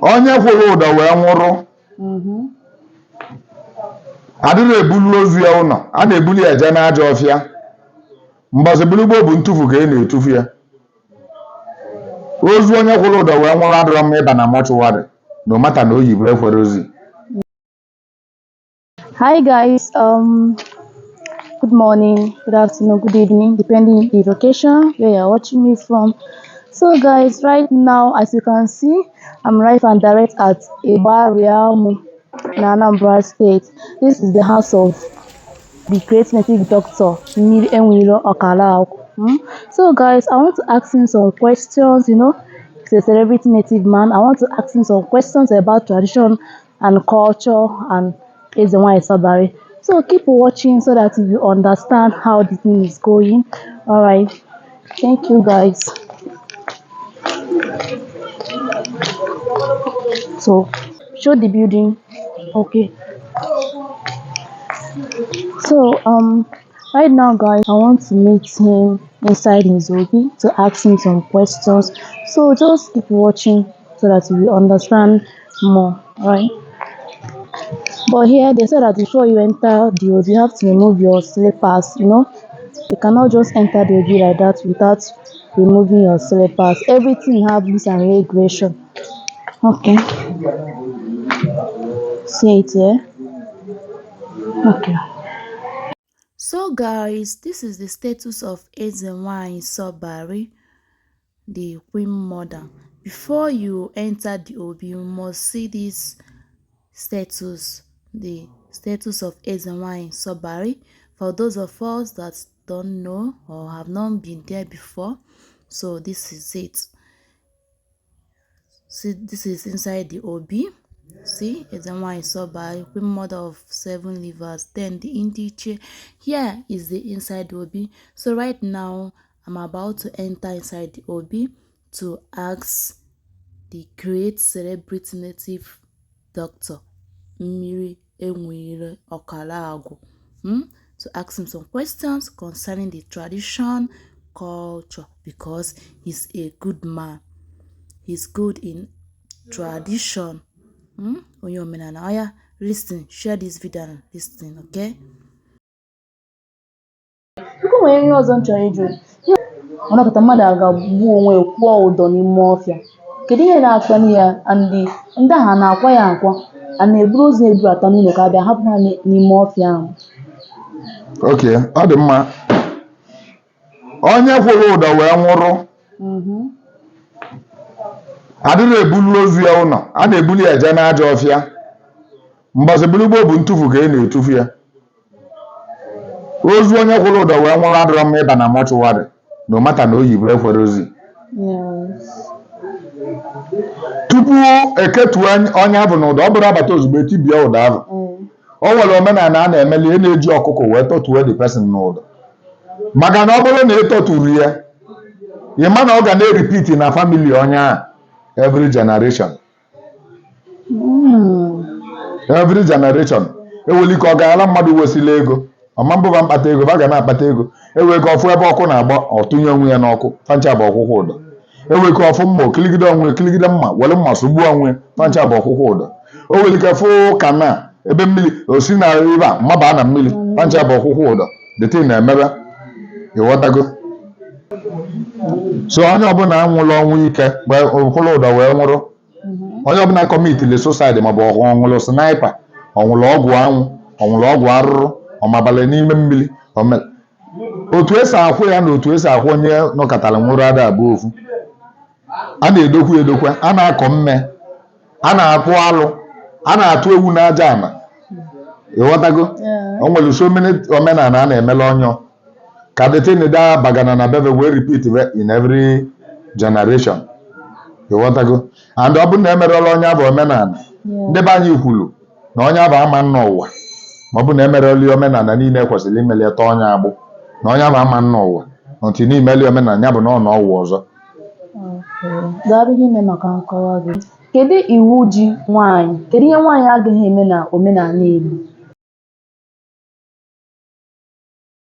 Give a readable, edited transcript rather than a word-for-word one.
onye kwụrụ ụdọ wee nwụrụ adịrị ebulu ozu ya ụlọ a na-ebuli ya eje n'aja ọfịa mgbọsị bulugbo bụ ntụfu ka ị na-etufu ya ozu onye kwụrụ ụdọ wee nwụrụ adịrọ mma ịba na mọchụwarị no mata na oyibo ekwere ozi. Hi guys, good morning, good afternoon, good evening, depending the location where you're watching me from. So guys, right now, as you can see, I'm right and direct at buryy in Anambra State. This is the house of the great native doctor, c0mm. So guys, I want to ask him some questions, you know, he's a celebrity native man. I want to ask him some questions about tradition and culture and buryy. So keep watching so that you understand how the thing is going. All right, thank you guys. So show the building. Okay, so right now guys, I want to meet him inside his obi to ask him some questions, so just keep watching so that you will understand more. All right, but here they said that before you enter the obi, you have to remove your slippers. You know, you cannot just enter the obi like that without removing your slippers. Everything have rules and regulation. Okay, see it here. Okay. So guys, this is the status of c0mm buryy, the queen mother. Before you enter the obi, you must see this status, the status of c0mm buryy. For those of us that don't know or have not been there before, so this is it. See, this is inside the obi. See, c0mm buryy, queen mother of 7 livers. Then the indiche here is the inside obi. So right now I'm about to enter inside the obi to ask the great celebrity native doctor c0mm to ask him some questions concerning the tradition, culture, because he's a good man. He's good in tradition. Listen, share this video and listen, okay? Ọnọkọta mmadụ aga-agbu onwe kwụọ ụdọ n'ime ọfịa. Kedu ihe na-akpali ya? Ndị ahụ na-akwa ya akwa, a na-eburu ozu eburata n'ụlọ ka abịa hapụ ha n'ime ọfịa ahụ. Okay, ọ dị mma. Onye kwụrụ ụdọ wee nwụrụ adịrị ebulu ozu ya ụlọ a na-ebuli ya eje n'aja ọfịa mgbọsị bulugbo bụ ntụfu ka ị na-etufu ya ozu onye kwụrụ ụdọ wee nwụrụ adịrọ mma ịba na mọchụwarị no mata na oyibo ekwere ozi. Tupu eketu onye abụ n'ụdọ, ọ bụrụ abata ozugbo etibie ụdọ ahụ, o nwere omenala a na-emeli ị na-eji ọkụkọ wee tọtuo the person n'ụdọ, maka na ọ bụrụ na ị tọturu ya ị ma na ọ ga na-eripiti na famili onye ahụ every generation. Every generation eweli ka ọ ga-ala mmadụ wesila ego ọma mbụba mkpata ego ba ga na-akpata ego ewe ka ọfụ ebe ọkụ na-agba ọtụnye onwe ya n'ọkụ fancha bụ ọkwụkwọ ụdọ ewe ka ọfụ mma okiligide onwe kiligide mma were mma sugbuo onwe fancha bụ ọkwụkwọ ụdọ o weli ka fụ kana ebe mmiri osi na riva mmaba na mmiri fancha bụ ọkwụkwọ ụdọ dete na-emebe ịghọtago. So onye ọbụla anwụrụ ọnwụ ike mgbe kwụrụ ụdọ wee nwụrụ, onye ọbụla kọmitili suicide maọbụ ọnwụrụ sniper, ọnwụrụ ọgwụ anwụ, ọnwụrụ ọgwụ arụrụ, ọmabalị n'ime mmiri, otu esi akwụ ya na otu esi akwụ onye nọkọtara nwụrụ ada abụọ ofu. A na-edokwu edokwa, a na-akọ mme, a na-atụ alụ, a na-atụ ewu n'aja ana. Ịghọtago? O nwere so many omenala a na-emela onye ka detenida bagana na bebe wee repeat in every generation. Ịghọtago? And ọ bụrụ na emerela onye abụ omenala, ndị be anyị kwuru na onye abụ ama nna ụwa, ma ọ bụ na emerela omenala niile kwesịrị imeleta onye agbụ na onye abụ ama nna ụwa ntị n'imeli omenala ya bụ na ọ nọ ọwụ ọzọ. Daalụ ime maka nkọwa gị. Kedu iwu ji nwaanyị? Kedu ihe nwaanyị agaghị eme na omenala Igbo?